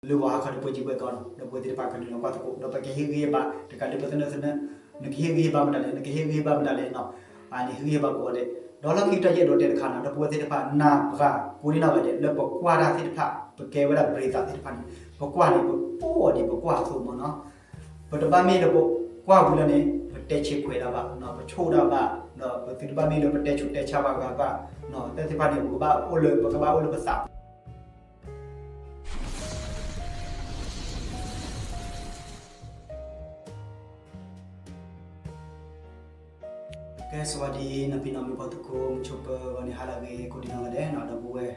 လၢဂီၤဟါခီဒီးပှဲၤကံၤပှဲၤကီနီၤ ဒီပုၢ်ဝဲၢ်သ့ၣ်တဖၣ်ကနုာ်လီၤကွၢ်သကိး ဒီးပကဟ့ၣ်ဂံၢ်ဟ့ၣ်ဘါ တကးလၢပသနၢၣ်သနၢၣ် နကဟ့ၣ်ဂံၢ်ဟ့ၣ်ဘါမတၤလဲၣ် နကဟ့ၣ်ဂံၢ်ဟ့ၣ်ဘါမတၤလဲၣ်နီၤ အန့ၣ်ဟ့ၣ်ဂံၢ်ဟ့ၣ်ဘါကိးဂၤဒဲး ဒီးလီၢ်ခံကတၢၢ်ယအဲၣ်ဒိးတဲတခါနီၤ ဒီပုၢ်ဝဲၢ်သ့ၣ်တဖၣ် နၢ်ပှၤကိးန့ၢ်နီၢ်ဂၤဒဲး လၢပကွၢ်တၢ်သ့ၣ်တဖၣ် ပကဲဝဲဒၣ် ပရ့ၤသး သ့ၣ်တဖၣ်န့ၣ် ပကွၢ်န့ၣ် ပအိၣ်အီၤဒ်ပကွၢ်အသိးမးနီၤ ပတဘၣ်မ့ၢ်လၢပကွၢ်ဝံၤလီၤန့ၣ် ပတဲဆံးခွဲးတၢ်ဘၣ် ပဆိၣ်တၢ်ဘၣ် ဒီးပသုတဘၣ်မ့ၢ်လၢပတဲဆူးတဲဆါပှၤဂၤဘၣ် တၢ်သ့ၣ်တဖၣ်န့ၣ် ပကဘၣ်အိၣ်လၢ ပကဘၣ်အိၣ်လၢပသး ကဲ စဝၤဒံ နီၢ်ဖံနီၢ်မုၣ်ကီၢ်သူခိၣ် မုၢ်ဆူၣ်ပၢၤဂီၤန့ၣ် ဟါလၢအဂ့ၤ ကိးဒံနီၢ်ဂၤဒဲးနီၤ ဒီပုၢ်ဝဲၢ်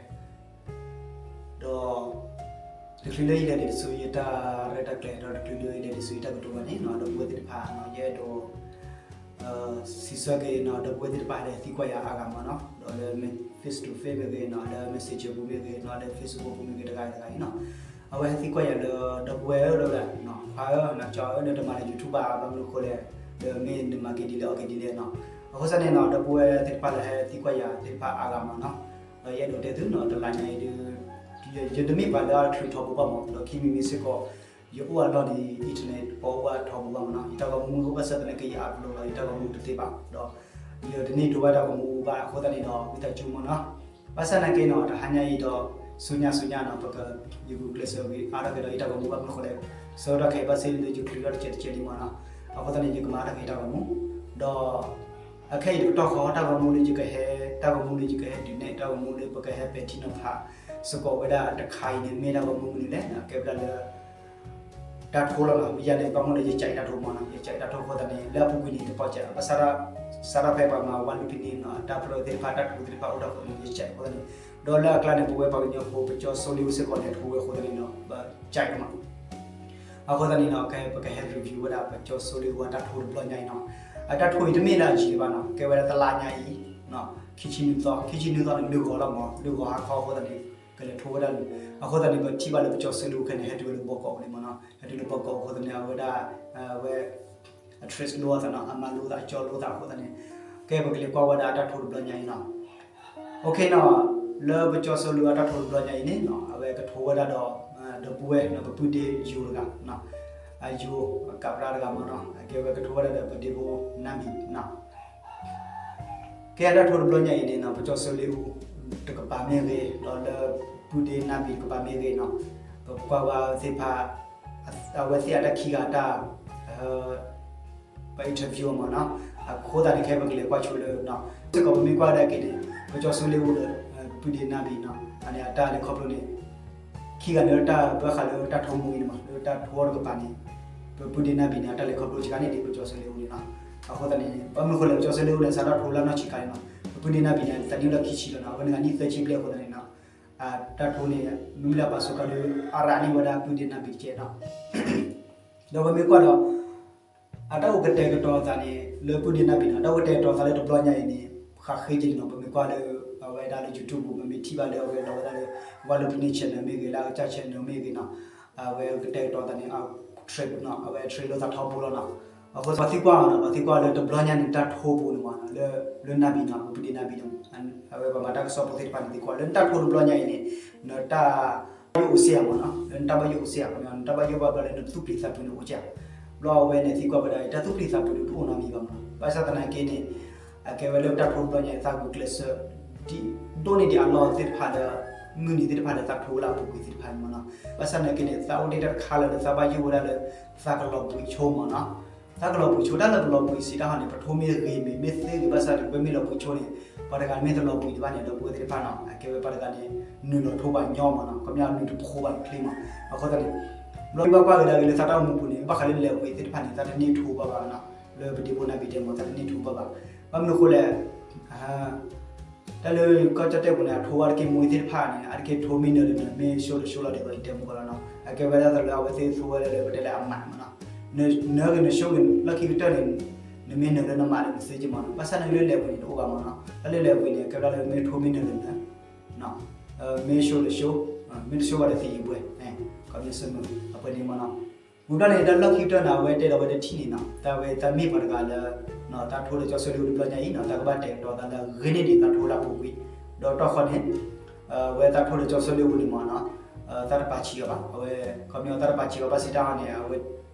ဒီး တချုးလၢယလဲၤဒံးဆူယတၢ်ရဲၣ်တၢ်ကျဲၤ ဒီးတချုးလၢယလဲၤဒံးဆူယတၢ်ကတိၤဘၣ်န့ၣ်နီၤ ဒီပုၢ်ဝဲၢ်သ့ၣ်တဖၣ်နီၤ ယအဲၣ်ဒိး စံးဆၢက့ၤနီၤ ဒီပုၢ်ဝဲၢ်သ့ၣ်တဖၣ်လၢဟဲသံကွၢ်ယၤအါဂၤမးနီၤ ဒီးလၢ face to face မ့ၢ်ဂ့ၤနီၤ လၢ messenger ပူၤမ့ၢ်ဂ့ၤနီၤ လၢ Facebook ပူၤမ့ၢ်ဂ့ၤ တဂၤတဂၤအံၤနီၤ အဝဲဟဲသံကွၢ်ယၤလၢ ဒီပုၢ်ဝဲၢ်ဧၢ ဒီးဝဲဒၣ် ခွါဧၢ နကၠီဧၢ နတမၤလၢ YouTube ဘၣ် ဘၣ်မနုၤအဃိလဲၣ် ဒီးမ့ၢ်နမၤက့ၤဒ်လဲၣ်အီၣ်က့ၤဒ်လဲၣ်နီၤ အဃိသတးန့ၣ်နီၤ ဒီပုၢ်ဝဲၢ်သ့ၣ်တဖၣ်လၢဟဲသံကွၢ်ယၤသ့ၣ်တဖၣ်အါဂၤမးနီၤ ဒီးယအဲၣ်ဒိးတဲသုနီၤ တလါညါအံၤဒီး ယတမ့ၢ်ပှၤလၢအတချုးထီဘိဘၣ်မး ဒီးခံမံၤမံၤစ့ၢ်ကီး ယအိၣ်အလီၢ်ဒီး internet ပှၤအိၣ်အထီဘိဘၣ်မးနီၤ ယတၢ်ဂီၤမူဘၣ်ဆၣ်သနာ်က့ ယ upload လီၤ ယတၢ်ဂီၤမူတသ့ဘၣ် ဒီး ယတန့ၢ်ဒိးဘၣ်တၢ်ဂီၤမူဘၣ်အဃိသတးန့ၣ်ဒီး ဝံသးစူၤမးနီၤ ဘၣ်ဆၣ်သနာ်က့နီၤ တဟါညါအံၤဒီး ဆူညါဆူညါနီၤ ပက ယဂုာ်ကျဲးစၢးဂ့ၤအါထီၣ်က့ၤဒီးယတၢ်ဂီၤမူဘၣ်မနုၤအဃိလဲၣ် ဆၢကတီၢ်ခဲအံၤဘၣ်စ့ၢ်လၢယချုးထီၣ်တစဲးတစဲးလံမးနီၤ အဃိသတးန့ၣ် ယကမၤအါထီၣ်က့ၤယတၢ်ဂီၤမူ ဒီး အခဲအံၤတကတီၢ်ဃီ တၢ်ဂီၤမူလၢယကဟဲ တၢ်ဂီၤမူလၢယကဟဲဒုးနဲၣ် တၢ်ဂီၤမူလၢပကဟဲပဲာ်ထံနီၤဖး စ့ၢ်ကီးဝဲဒၣ်တခါအံၤန့ၣ် မ့ၢ်ဒၣ်ဂီၤမူမနုၤလဲၣ် ကဲဝဲဒၣ်လၢ တၢ်ထိလီၤနီၤ မ့ၢ်ယၤန့ၣ် ဘၣ်မနုၤလၢယကးတၢ်ထိမးနီၤ ယကးတၢ်ထိအဃိသတးန့ၣ် လၢအပူၤကွံာ်န့ၣ် တပီၢ်ကး ဘၣ်ဆၣ် စးထီၣ်ဖဲပှၤမၤဝါလူဖံန့ၣ်နီၤ တၢ်ဖျၢၣ်သ့ၣ်တဖၣ် တၢ်ထိသ့ၣ်တဖၣ်အိၣ်တၢ်ဃိန့ၣ် ယကးအဃိသတးန့ၣ် ဒီးလၢအကျါန့ၣ် ပဝဲပှၤကညီဖိ ပကၠီၤစိလ့ၣ်အိၣ်စ့ၢ်ကီးလဲၤထိဝဲအဃိသတးန့ၣ်နီၤ ပကးမး အဃိသတးန့ၣ်နီၤ ကဲ ပကဟဲ review ဝဲဒၣ် ပကၠီၤစိလ့ၣ်အိၣ်အတၢ်ထိတဘျီညါအံၤနီၤ အတၢ်ထိအံၤတမ့ၢ်လၢအယံၤဘၣ်နီၤ ကဲဝဲဒၣ်တလါညါအံၤ ခံဆံနွံသီ ခံဆံနွံသီန့ၣ် လၢဂီၤလီၤမး လၢဂီၤဟါခီအဃိသတးန့ၣ် ကလဲၤထိဝဲဒၣ်လံ အဃိသတးန့ၣ် ပထံၣ်ဘၣ်လၢပကၠီၤစိလ့ၣ်အိၣ်ခဲန့ၣ် ဟဲတုၤဝဲလၢဘီကီးအအိၣ်လံမးနီၤ ဟဲတုၤလၢဘီကီးအအိၣ်အဃိသတးန့ၣ် အဝဲဒၣ် အဝဲ အ trace လိအသးနီၤ အမၤလိသး အကၠီလိသးအဃိသတးန့ၣ် ကဲ ပကလဲၤကွၢ်ဝဲဒၣ်အတၢ်ထိတဘျီညါအံၤနီၤ OK နီၤ လၢပကၠီၤစိလ့ၣ်အိၣ်အတၢ်ထိတဘျီညါအံၤန့ၣ်နီၤ အဝဲကထိဝဲဒၣ်ဒီး ဒီပုၢ်ဝဲၢ်နီၤ ပပုၢ်ဒ့ယိၤတဂၤ အယိၤ အကးပြါတဂၤမးနီၤ အကဲဝဲကထိဝဲဒၣ်ဒီးပဒ့ဖိနါဘံၣ်နီၤ ကဲ အတၢ်ထိတဘျီညါအံၤန့ၣ်နီၤ ပကၠီၤစိလ့ၣ်အိၣ်တကပၤမ့ၢ်ဂ့ၤ ဒီးလၢပုၢ်ဒ့နါဘံၣ်တကပၤမ့ၢ်ဂ့ၤနီၤ ပကွၢ်ဝဲသ့ၣ်တဖၣ် အဝဲသ့ၣ်အတၢ်ခံဂၤတၢ် ပ interview မးနီၤ အဃိသတးန့ၣ် ခဲပကလဲၤကွၢ်ဆိလၢ စ့ၢ်ကီးပမ့ၢ်ကွၢ်ဒၣ်က့ၤန့ၣ် ပကၠီၤစိလ့ၣ်အိၣ်ဒီး ပုၢ်ဒ့နါဘံၣ်နီၤ အန့ၣ်အတၢ်လဲၤခီဖျိန့ၣ် ခံဂၤလၢတၢ်ဘၣ်ဃးလၢတၢ်ထိမူအံၤန့ၣ်မး လၢတၢ်ထိတကပၤန့ၣ် ပပုၢ်ဒ့နါဘံၣ်န့ၣ် အတၢ်လဲၤခီဖျိစှၤန့ၢ်ဒံးပကၠီၤစိလ့ၣ်အိၣ်န့ၣ်နီၤ အဃိသတးန့ၣ် ဘၣ်မနုၤအဃိလဲၣ် ပကၠီၤစိလ့ၣ်အိၣ်န့ၣ် စးထီၣ်ထိလၢနီၢ်ဆံးခါန့ၣ်နီၤ ပပုၢ်ဒ့နါဘံၣ်န့ၣ် သးနံၣ်လီၢ်ခံဆံလီၤနီၤ အဝဲန့ၣ်ဂၤနံၣ်သၢဆံဘျဲၣ်အဃိသတးန့ၣ်နီၤ တၢ်ထိန့ၣ် မ့မ့ၢ်လၢအပာ်စူးကါဒီး အရးန့ၢ်ဝဲဒၣ်ပုၢ်ဒ့နါဘံၣ်တကဲးနီၤ ဒီးပမ့ၢ်ကွၢ်ဒီး အတၢ်အိၣ်ကတဲာ်ကတီၤအသးန့ၣ် လၢပုၢ်ဒ့နါဘံၣ်နီၤ တၢ်အိၣ်ကတဲာ်ကတီၤအသးလၢတဘျီညါအံၤန့ၣ် ဃးဃ့က့ၤလံနီၤ ပမ့ၢ်ကွၢ်လၢ အဝဲဒၣ်လၢ YouTube ပူၤ ပမ့ၢ်ထံၣ်ဘၣ်လၢအဝဲလီၤဝဲဒၣ်လၢ ဝါလူဖံန့ၣ် channel မ့ၢ်ဂ့ၤ လၢအကစၢ် channel မ့ၢ်ဂ့ၤနီၤ အဝဲကတဲာ်ကတီၤအသးန့ၣ် အ trace နီၤ အဝဲ trace လိာ်သးထီဘိလီၤနီၤ အဃိပှၤသံကွၢ်နီၤ ပှၤသံကွၢ်လၢတဘျီညါန့ၣ် တၢ်ထိပူၤန့ၣ်မး လၢ လၢနါဘံၣ်နီၤ ပပုၢ်ဒ့နါဘံၣ်န့ၣ် အဝဲပှၤမၤတၢ်ကစီၣ်ဖိသ့ၣ်တဖၣ်န့ၣ် သံကွၢ်လၢနတၢ်ထိတဘျီညါအံၤန့ၣ် နတၢ် ဘၣ်ယိၣ်အိၣ်စ့ၢ်ဧါမးနီၤ လၢနတၢ်ဘၣ်ယိၣ်အိၣ်စ့ၢ်ဧါ ခီပညီ နတၢ်ဘၣ်ယိၣ်ဘၣ်ဘျီလၢနသူၣ်ပျံၤသးဖုးန့ၣ်အိၣ်စ့ၢ်ဧါ ဘျီအဝဲန့ၣ်သံကွၢ်ဝဲဒၣ် တၢ်သူၣ်ပျံၤသးဖုးဒုးတအိၣ်နီတမံၤဘၣ်မးနီၤ ဘၣ်ဆၣ်သနာ်က့န့ၣ် အကဲဝဲလၢတၢ်ထိတဘျီညါအံၤ သးဂုာ်ကျဲးစၢး ဒိၣ်န့ၢ်ဒံးအလီၢ်သ့ၣ်တဖၣ်လၢ မုၢ်နံၤသ့ၣ်တဖၣ်လၢသးထိဝဲလၢအပူၤကွံာ်သ့ၣ်တဖၣ်န့ၣ်မးနီၤ ဘၣ်ဆၣ်သနာ်က့န့ၣ် သးအိၣ်ဒၣ်တၢ်တခါလၢာ်လၢသးဘၣ်ယိၣ်ဝဲဒၣ်လၢ သးကလီၤဘှံးဆိမးနီၤ သးကလီၤဘှံးဆိ တၢ်လၢပလီၤဘှံးစံးတၢ်ဟီန့ၣ် ပထိမ့ၢ်ဂ့ၤမ့ၢ် မ့ၢ်သ့ဂ့ၤဘၣ်ဆၣ်ဒီး ပမ့ၢ်လီၤဘှံးဆိန့ၣ် ပှၤတဂၤမ့ၢ်တလီၤဘှံးဒံးဘၣ်န့ၣ် ဒီပုၢ်ဝဲၢ်သ့ၣ်တဖၣ်နီၤ အကဲဝဲပှၤတဂၤန့ၣ် နုာ်လီၤထိပှၤညီမးနီၤ ခီပညီနုာ်တဖိဘၣ်တချ့မး အဃိသတးန့ၣ် ဘျီဘၣ်ကွၢ်ကဒါက့ၤလၢသးတၢ်အိၣ်မူပူၤန့ၣ် ဘၣ်ဃးလၢလဲၤဘှံးသ့ၣ်တဖၣ်န့ၣ် သးတန့ၢ်ထိဘၣ်ဘၣ်နီၤ လၢပဒ့ဖိနါဘံၣ်တဲမး သးတန့ၢ်ထိဘၣ်ဘၣ် ဘၣ်မနုၤအဃိလဲၣ် တၢ်လၢကီၢ်ကၠီၣ်တဲၣ်ပူၤန့ၣ် အထိဝဲတက့ၢ်မူသ့ၣ်တဖၣ်န့ၣ် အါတက့ၢ်ထိမ့ၢ်နၢၤလၢနၢၤ မ့ၢ်ဆိလၢဆိလီၤဒ်သိးယတဲမူကီးလီၤနီၤ အကဲဝဲဒၣ်သးလၢအဝဲသ့ၣ်ထိဝဲဒၣ်လၢပတဲလၢအမးမးနီၤ နၢၤဂ့ၤနၢၤဆိဂ့ၤ လီၢ်ခံကတၢၢ်န့ၣ် နမ့ၢ်နၢၤလၢနမးန့ၣ် နသ့က့မးနီၤ ဘၣ်ဆၣ်န့ၣ်လၢလဲၤဘှံးန့ၣ် တအိၣ်ဘၣ်မးနီၤ တၢ်လၢလဲၤဘှံးန့ၣ် အကဲဝဲဒၣ်လၢမ့ၢ်ထိမ့ၢ်နၢၤလၢနၢၤ မ့ၢ်ဆိလၢဆိ မ့ၢ်တဆိဘၣ်ဒီးသံယံၤဘှဲ ကီမ့ၢ်ဆၢမုၢ် အပှဲၤန့ၣ်မးနီၤ ဝံၤဘျီန့ၣ် တၢ်လီၢ်ခံကတၢၢ်န့ၣ် အဝဲတဲဒီးဝဲတထံၣ်န့ၣ်နီၤ တၢ်ဝဲသးမ့ၢ်ပှၤတဂၤလၢ တၢ်ထိဒီးကၠီၤစိလ့ၣ်အိၣ်တဘျီညါအံၤနီၤ တၢ်ကဘၣ်တဲာ်ကတီၤသးလၢအဂ့ၤန့ၢ်ဒံးသးထိလၢအပူၤကွံာ် ဒီးတီၢ်ဃီန့ၣ် ဝဲသးထိဒီးကၠီၤစိလ့ၣ်အိၣ်န့ၣ်မးနီၤ သးတပာ်ဆံးအီၤဘၣ်. အဝဲ ခီပညီသးတပာ်ဆံးအီၤဘၣ်စံးတၢ်ဟီန့ၣ် အဝဲ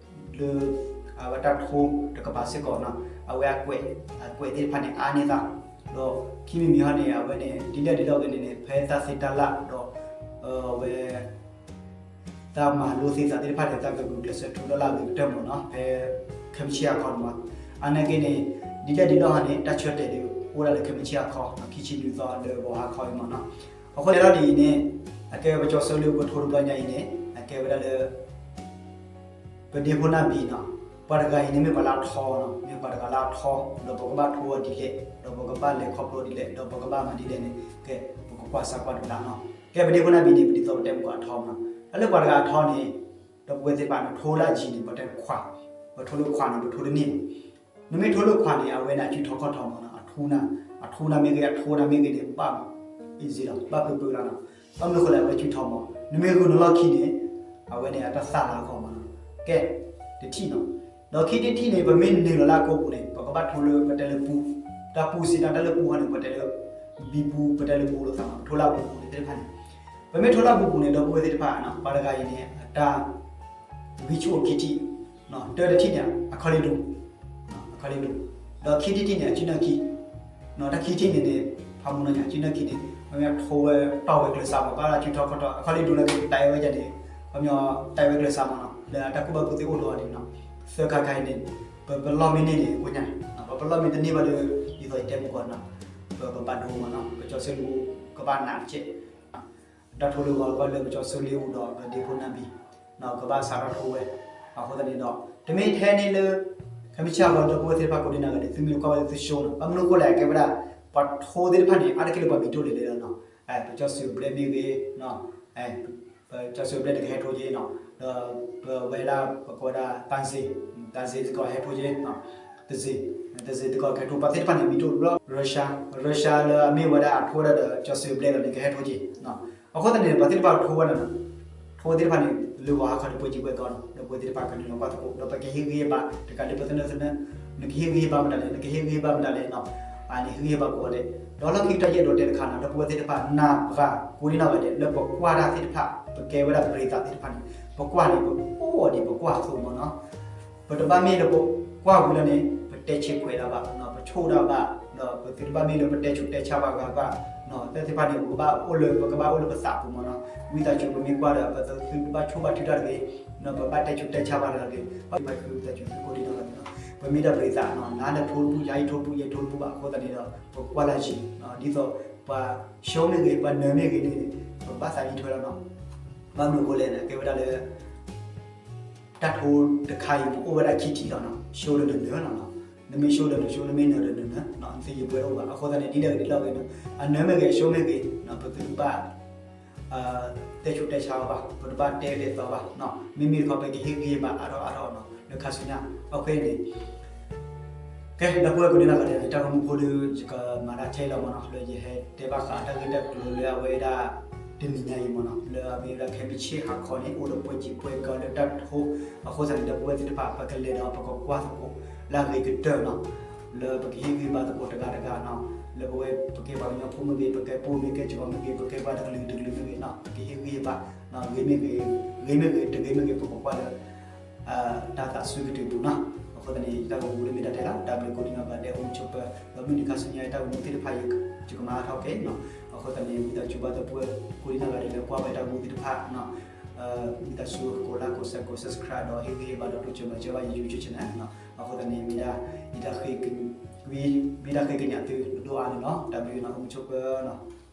လၢ အဝဲတၢ်ထိတကပၤစ့ၢ်ကီးနီၤ အဝဲအကွဲး အကွဲးသ့ၣ်တဖၣ်န့ၣ် အါန့ၢ်သး ဒီးခံမံၤမံၤဟီန့ၣ် အဝဲန့ၣ် ဒ်လဲၣ်ဒ်လဲၣ်ဂ့ၤန့ၣ်န့ၣ် ဖဲသးသ့တၢ်လၢ်ဒီး အဝဲ သးမၤလိသ့သးသ့ၣ်တဖၣ်န့ၣ် သးကဂုာ်ကျဲးစၢးထူလၢ်လၢ်ဂ့ၤကတၢၢ်မ့ၢ်နီၤ ဖဲခဲမုၢ်ဆ့ၣ်ဟါခီန့ၣ်မ့ၢ်. အနာ်က့န့ၣ် ဒ်လဲၣ်ဒ်လဲၣ်ဟီန့ၣ် တၢ်ဆၢတဲာ်ဒုး အိၣ်ဒၣ်လၢခဲမုၢ်ဆ့ၣ်ဟါခီ ခံဆံလွံၢ်သီလၢဂီၤဟါခီအံၤမ့ၢ်နီၤ. အဃိန့ၣ်လီၤဒ်အံၤန့ၣ် အကဲပကၠီဆၢလၢပထိတဘျီညါအံၤန့ၣ် အကဲဝဲဒၣ်လၢ ပဒ့ဖိနၢ်ဘံနီၤ, ပှၤတဂၤအံၤန့ၣ်မ့ၢ်ပှၤလၢအထီနီၤ, မ့ၢ်ပှၤတဂၤလၢအထီ, ဒီးပကဘၣ်ထိအီၤဒ်လဲၣ်, ဒီးပကဘၣ်လဲၤခီဖျိဒ်လဲၣ်, ဒီးပကဘၣ်မၤဒ်လဲၣ်န့ၣ် ကဲ ပကကွၢ်စၢ်ကွၢ်တဘျီနီၤ. ကဲပဒ့ဖိနၢ်ဘံန့ၣ် ပဒ်သိးပတဲမုၢ်ကီၢ်အထီမနီၤ, တၢ်လၢပှၤတဂၤအထီန့ၣ် ဒီပုၢ်ဝဲၢ်သ့ၣ်တဖၣ်န့ၣ် ထိလၢအယံၤန့ၣ် ပှၤတဲခွါ, ပထိလၢခွါန့ၣ် ပထိတန့ၢ်ဘၣ်. နမ့ၢ်ထိလၢခွါန့ၣ် အဝဲန့ၣ်အစုထီခီၣ်ထီမနီၤ, အထူနၤ, အထူနၤမ့ၢ်ဂ့ၤ အထီနၤမ့ၢ်ဂ့ၤန့ၣ် ဘၣ် easy လီၤ, ဘၣ်ပၢပၢလီၤနီၤ. ဘၣ်မနုၤဃိလဲၣ် အဝဲစုထီမီၤ, နမ့ၢ်ဂုာ်နလီၢ်ခံန့ၣ် အဝဲန့ၣ်အတၢ်သၣ်လီၤအဂီၢ်မနီၤ. ကဲ တထံၣ်နီၤ, ဒီးခံထံၣ်တထံၣ်န့ၣ် ပမ့ၢ်နုာ်လီၤလၢအကိာ်ပူၤန့ၣ် ပကဘၣ်ထိလၢပတဲလၢပူ, တၢ်ပူစံးတၢ် တၢ်လၢပူဟီန့ၣ် ပတဲလၢ ဘံပူ ပတဲလၢပူလိာ်သးမနီၤ, ပထိလၢအပူၤပူၤသ့ၣ်တဖၣ်န့ၣ်, ပမ့ၢ်ထိလၢအပူၤပူၤန့ၣ် ဒီပုၢ်ဝဲၢ်သ့ၣ်တဖၣ် ပှၤတဂၤအံၤန့ၣ် အတၢ် ဂံၢ်ဆူၣ်အိၣ်ခံထံၣ်, တၢတထံၣ်န့ၣ် အခီၣ်လ့ၣ်ဒူ, အခီၣ်လ့ၣ်ဒူ, ဒီးခံထံၣ်တထံၣ်န့ၣ် အစုနၢ်ခံ, တၢ်ခံထံၣ်န့ၣ်န့ၣ် ဖးမူနီၢ်ညါ အစုနၢ်ခံန့ၣ် ပမ့ၢ်ထိဝဲတီၢ်ဝဲကျဲးစးမနီၤ, ဘၣ်လၢအစုထီခီၣ်ထီ အခီၣ်လ့ၣ်ဒူလၢကတဲဝဲဒၣ်န့ၣ် ပမ့ၢ်တဲဝဲကျဲးစးမနီၤ, လၢအတၢ်ကူၣ်ဘၣ်ကူၣ်သ့အိၣ်ဒီးအီၤန့ၣ်နီၤ, သၢခါခါအံၤန့ၣ် ပ ပလီၢ်မ့ၢ်န့ၢ်န့ၣ် ကိညါ, ပ ပလီၢ်မ့ၢ်တန့ၢ်ဘၣ်ဒီး ဒ်သိးယတဲမုၢ်ကီၢ်နီၤ, ပ ပဘၣ်ဒိမနီၤ, ပကၠီဆၢလ့ၣ်အူကဘၣ်နးတကဲး တၢ်ထိလၢဂီၤကီၢ်လၢပကၠီဆၢလ့ၣ်အူဒီးပဒ့ဖိနၢ်ဘံ, ကဘၣ်စးထီၣ်ထိဝဲ, အဃိသတးန့ၣ်ဒီး တမ့ၢ်ထဲန့ၣ်လၢ ခဲမုၢ်ဆ့ၣ်ဟါခီဒီပုၢ်ဝဲၢ်သ့ၣ်တဖၣ်ကိးဒံနီၢ်ဂၤဒဲး သုမ့ၢ်ကွၢ်ဝဲလၢသု show နီၤ, ဘၣ်မနုၤဃိလဲၣ် အကဲဝဲဒၣ် ပှၤထိသ့ၣ်တဖၣ်န့ၣ် အါတက့ၢ်လၢပှၤမံၤဒိၣ်လဲၣ်လဲၣ်လီၤနီၤ, ပကၠီစူၤဘျဲၣ်မ့ၢ်ဂ့ၤ ပကၠီစူၤဘျဲၣ်န့ၣ်ကဟဲထိက့ၤနီၤ, ဒီးပဝဲဒၣ် ပကိးဝဲဒၣ် သံစ့, သံစ့သကိးဟဲထိက့ၤ, တစ့, တစ့သကိးကဟဲထိ, ပှၤသ့ၣ်တဖၣ်န့ၣ် မံၤဒိၣ်ဘျီ Russia, Russia လၢအမ့ၢ်ဝဲဒၣ်အထိဝဲဒၣ်ဒီး ကၠီစူၤဘျဲၣ်ဒီးန့ၣ်ကဟဲထိက့ၤ, အဃိသတးန့ၣ် ပှၤသ့ၣ်တဖၣ်ထိဝဲဒၣ် ထိသ့ၣ်တဖၣ်န့ၣ် လၢဂီၤဟါခီဒီးပှဲၤစံးပှဲၤကီးနီၤ, ဒီးပဝဲသ့ၣ်တဖၣ်ကနုာ်လီၤကွၢ်သကိး ဒီးပကဟ့ၣ်ဂံၢ်ဟ့ၣ်ဘါ တကးလၢပသနၢၣ်သနၢၣ်, နကဟ့ၣ်ဂံၢ်ဟ့ၣ်ဘါမတၤလဲၣ်, နကဟ့ၣ်ဂံၢ်ဟ့ၣ်ဘါမတၤလဲၣ်နီၤ, န့ၣ်ဟ့ၣ်ဂံၢ်ဟ့ၣ်ဘါကိးဂၤဒဲး, ဒီးလီၢ်ခံကတၢၢ်ယအဲၣ်ဒိးတဲတခါနီၤ, ဒီပုၢ်ဝဲၢ်သ့ၣ်တဖၣ် နၢ်ပှၤကိးဒံနီၢ်ဂၤဒဲး လၢပကွၢ်တၢ်သ့ၣ်တဖၣ် ပကဲဝဲဒၣ်ပရံးသးသ့ၣ်တဖၣ်န့ၣ် ပကွၢ်န့ၣ် ပအိၣ်အီၤဒ်ပကွၢ်အသိးမနီၤ ပတဘၣ်မ့ၢ်လၢပကွၢ်ဝံၤလီၤန့ၣ် ပတဲဆံးခွဲးဒၣ်ဘၣ်, ပဆိၣ်ဒၣ်ဘၣ်, ဒီးပသုတဘၣ်မ့ၢ်လၢပတဲဆူးတဲဆါဘၣ်ဂၤဘၣ်, တၢ်သ့ၣ်တဖၣ်န့ၣ် ပကဘၣ်အိၣ်လၢ ပကဘၣ်အိၣ်လၢပသးပူၤမနီၤ, ဝံသးစူၤပမ့ၢ်ကွၢ်ဒီး ပသုတဘၣ်ဆိၣ်ဘၣ်ထုတၢ်တဂ့ၤ, ပဘၣ်တဲဆူးတဲဆါဘၣ်တဂ့ၤ, ပဘၣ်ဃုပသးစူၤသုကိးဒံနီၢ်ဂၤဒဲးနီၤ, ပမ့ၢ်ဒၣ်ပရံးသးနီၤ, နၤလၢထိတပူၤ ယၤအံၤထိတပူၤ ယဲထိတပူၤဘၣ်အဃိသတးန့ၣ်ဒီး ပကွၢ်လၢ်ယံၤ, ဒ်သိး ပှၤ show မ့ၢ်ဂ့ၤ ပှၤနၢၤမ့ၢ်ဂ့ၤန့ၣ် ပဘၣ်သးအံးထွဲလီၤနီၤ, ဘၣ်မနုၤအဃိလဲၣ်န့ၣ် ကဲဝဲဒၣ်လၢ တၢ်ထိတခါအံၤန့ၣ် အိၣ်ဝဲဒၣ်ခံထံၣ်လီၤနီၤ, show ဒီးနနၢၤလီၤနီၤ, နမ့ၢ် show ဒီးန show နမ့ၢ်နၢၤဒီးနနၢၤ, နသယုၢ်ပှဲၤတအိၣ်ဘၣ်, အဃိသတးန့ၣ် ဒ်လဲၣ်ဂ့ၤဒ်လဲၣ်ဂ့ၤန့ၣ် အနၢၤမ့ၢ်ဂ့ၤ အ show မ့ၢ်ဂ့ၤ, ပသုတဘၣ် တဲဆူးတဲဆါအီၤဘၣ်, ပတဘၣ်တဲတဲသီဘၣ်, မ့မ့ၢ်တခီပကဟ့ၣ်ဂံၢ်ဟ့ၣ်ဘါအါထီၣ်အါထီၣ်နီၤ လၢခါဆူညါ, အခဲအံၤန့ၣ် ကဲ ဒီပုၢ်ဝဲၢ်ကိးဒံနီၢ်ဂၤဒဲး တၢ်ဂီၤမူဖိဒီး ယကမၤတၢ်ထဲလီၤမနီၤ, လၢယဟဲတဲဘၣ်ဃးတၢ်ဂ့ၢ်တၢ်ကျိၤလၢအဝဲဒၣ် တနံၤညါအံၤမနီၤ, လၢအမ့ၢ်ဝဲဒၣ်ခဲမုၢ်ဆ့ၣ်ဟါခီန့ၣ် အိၣ်ဒီးပှဲၤစံးပှဲၤကီးလၢတၢ်ထိ, အဃိသတးန့ၣ် ဒီပုၢ်ဝဲၢ်သ့ၣ်တဖၣ် ပကလဲၤဒီးပကကွၢ်သကိး လၢအဂ့ၤကတၢၢ်နီၤ, လၢပကဟ့ၣ်ဂံၢ်ဘါသကိးတဂၤတဂၤနီၤ, လၢပဝဲပကဲပှၤကညီဖိမ့ၢ်ဂ့ၤ ပကဲဖိမ့ၢ်ဂ့ၤ ကီမ့ၢ်ဂ့ၤ ပကဲပှၤတကလုာ်တကလုာ်မ့ၢ်ဂ့ၤနီၤ ပကဟ့ၣ်ဂံၢ်ဟ့ၣ်ဘါ, ဂ့ၤမ့ၢ်ဂ့ၤ, ဂ့ၤမ့ၢ်ဂ့ၤ တဂ့ၤမ့ၢ်ဂ့ၤ ပကကွၢ်လၢ တၢ်သးစူၤကတုၤပူၤနီၤ, အဃိသတးန့ၣ် ယတၢ်ဂီၤမူလၢမ့ၢ်တၢ်တဲလီၤ, တၢ်ဘျုးကိးဒံနီၢ်ဂၤဒဲး အိၣ်မုာ်ဆိးပၢၤ, ဒီးမုၢ်နံၤခါဆူညါတၢ်ဂီၤမူသ့ၣ်တဖၣ် ယကမၤထီၣ်က့ၤနီၤ, အဃိသတးန့ၣ် ဝံသးစူၤဘၣ်ဒီပုၢ်ဝဲၢ် ကိးဒံနီၢ်ဂၤဒဲးလၢကွၢ်ဝဲတၢ်ဂီၤမူသ့ၣ်တဖၣ်နီၤ, ဝံသးစူၤကိး like ကိး share ကိး subscribe ဒီးဟ့ၣ်ဂံၢ်ဟ့ၣ်ဘါဒီးတိစၢၤမၤစၢၤဘၣ်ယ YouTube channel နီၤ, အဃိသတးန့ၣ် မ့ၢ်ဒၣ် ယတၢ်ဃ့ မ့ၢ်ဒၣ်ဃ့ကညးသု ဒိၣ်အါန့ၣ်လီၤ, တၢ်ဘျုးနီၤ အိၣ်မုာ်ဆိးပၢၤနီၤ